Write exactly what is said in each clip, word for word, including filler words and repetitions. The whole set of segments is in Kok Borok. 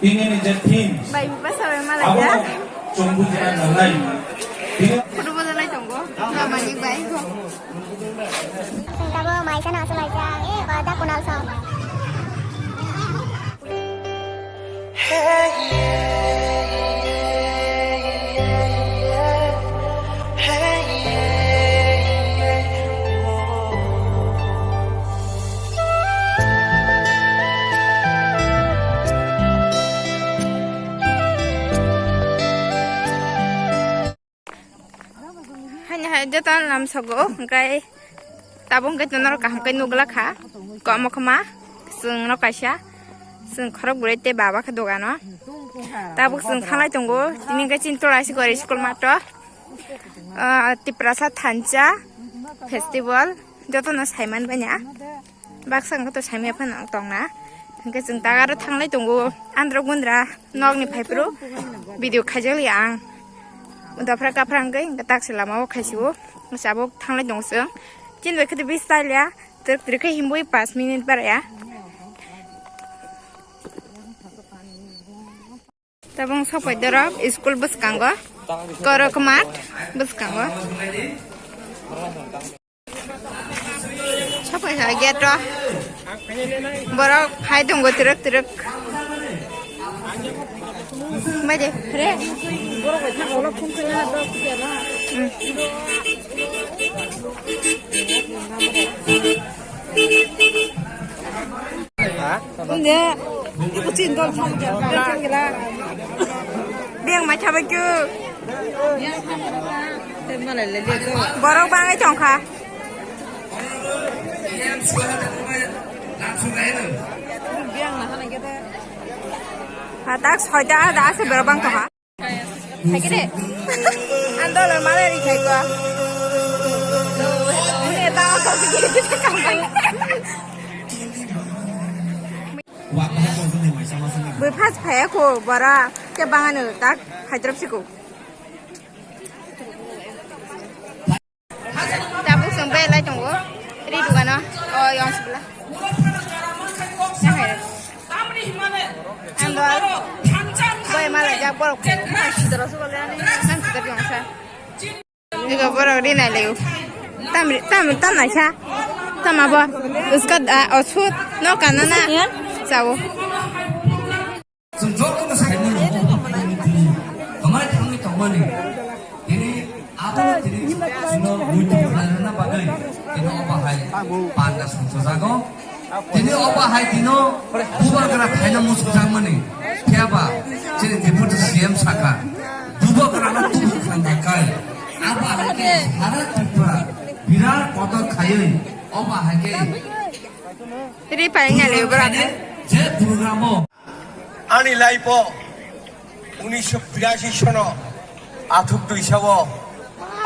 Tini ni je theme, bai, basa bai, mala abo ya. Chwng bujina nangnai. Tini photo bojalai tongo, Manik bai. Sengkabo maisa no aswk laijak, eh, da Kunal song. Haini hai joto lamsogo, hwnkhe tabuk hwnkhe norok kaham khe nukla kha, komo khma chwng no kaisa, chwng khorok bwrwi tei baba khe dogano. Tabuk chwng thanglai tongo, tini hwnkhe chini tola se gori school mato, ah, Tiprasa thansa festival, jotono saiman banya. Baksa wngkha to saimaya phano tongna. Hwnkhe chwng tagaro thanglai tongo. Andro gundra nokni phaiphuru video khaijakliya ang. Dopra kapra hwnkhe hwnkhe taksi lamao khaisio. Tabuk thanglai tongo chwng. Chini bai khe to bis talia. Twrwk twrwk khe himbui pas minute baraya. Tabuk sokphai dorok school bwskango, korok mat bwskango. Sokphai kha gate o, borok hai tongo twrwk twrwk. Bai de, re. Hmm. Inde, iku chin dol thang gela. Beng mai thabai kyo. Borok bangai tongkha. Ha, tak soita da ase borok bang tongkha. Hai kene. Andolo malai ri khai ko. Ini tahu kau begini kita kampai. Bui phas phaya ko bara ke bangano tak haidrop siko. Tabuk chwng bai lai tongo. Ri dugano. O, yong sibla. Ando. Bai malai jak borok. Sidoro sugal ani. Nang sidor yong sa. Ego borok ri nai leo. Tam, tam, tam nai sa. Tam abo. Uska, ah, osut. No kanana. Sao. Chwng jotono saimano, tongmani thangwi tongmani. Tini abo tini chwngno muitu khlaina bagwi tini obo hai panda songchajago. Tini obo hai tino bubagra khaina muchungjakmani. Phiyaba chini Deputy C M saka bubagrano tubu khangkha kai. Abo hai khe sara Tripura birat kotor khaiwi obo hai khe Ri pai ngai le bra. Je programo. Ani life o unisho birasi sono athuk duisao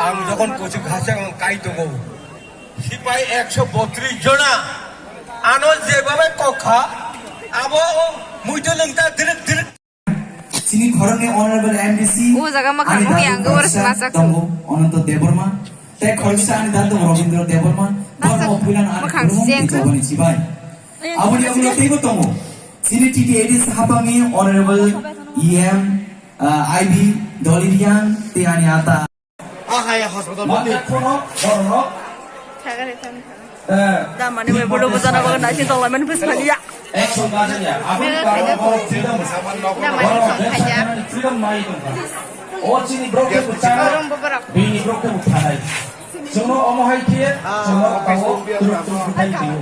ang jokon Kochuk Hasang kai tongo. Sipai ekso botris jona ano jebhabe kokha abo muitu lengta direk direk. Chini khoroknwi Honorable M D C, o jaga mwkhang ani nukya dadu ang gobor barsa smasak tongo, Ananto Debbarma. Tei khoroksa ani dadu Rabindra Debbarma. Baksa borokno puilano ani mwkhang khulumung sengkha. Tei joboni chibai. Aboni ulo teibo tongo. Chini T T A D C hapangni Honorable E M, ah, I B Doliriang tei ani ata. Ahai hospital mati. Mati kono borok. Sagari tan. Eh, da mani bai bolo bojana bagwi naising tonglaimani bwsmani ya. Action laja ya. Aboni karon borok freedom. Da mani song khaja. Freedom mai tongkha. O chini borok khe bwchang. Borok bo borok. Bini borok khe bwthanai. Chwngno omo hai khe, chwngno kawo turuk turuk khai tio.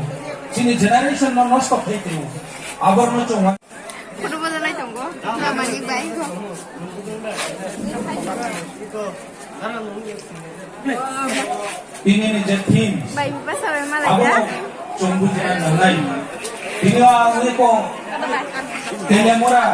Chini generation no nosto khai tio. Aborno chwng. Photo bojalai tongo, Manik bai. Tini ni je theme. Bai, basa bai malai abo ya. Chwng bujina nangnai. Tini ang ni ko. Telemora.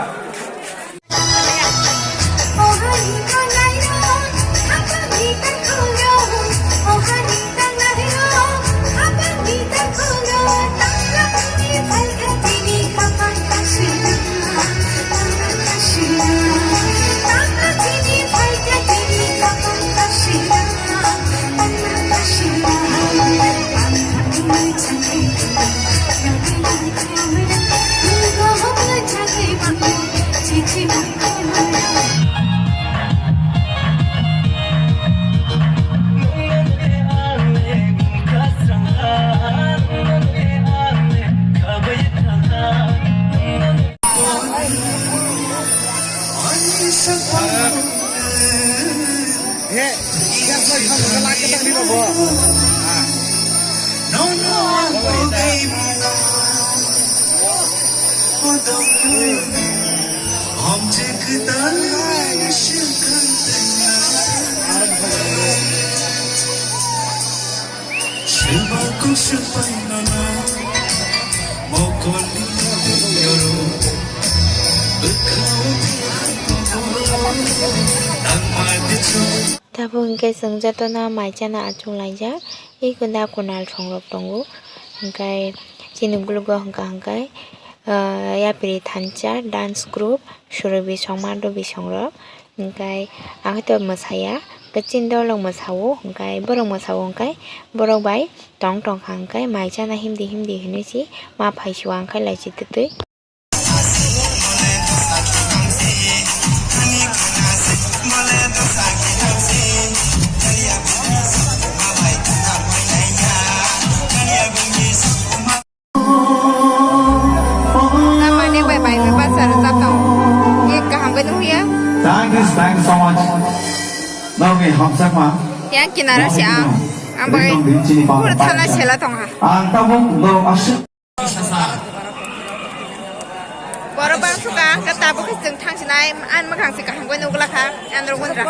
Tabuk hwnkhe chwng jotono mai chana achuk laijak, tei kunda kunal songrok tongo, hwnkhe chini gulugo hwnkha hwnkhe, ah, yapri thansa dance group, Surobi songma dobi songrok, hwnkhe ang khe to mwsaya, khe chini dolo mwsao, hwnkhe borok mwsao, hwnkhe borok bai tong tongkha, hwnkhe mai chana himdi himdi hinwi si ma phaisio, ang khe lachi twtwi. Tamani bai bai bai basa rwchap tongo. Ye kaham bai nukya. Thank you, thank you so much. Nokni hamjakma. Yang kinaro se ang. Ang bai pura thana sela tongha. Ang tabuk norok aswk. Borok bang suka, ang khe tabuk khe chwng thang sinai, ang mwkhang se kaham bai nukla kha, ang rok undra.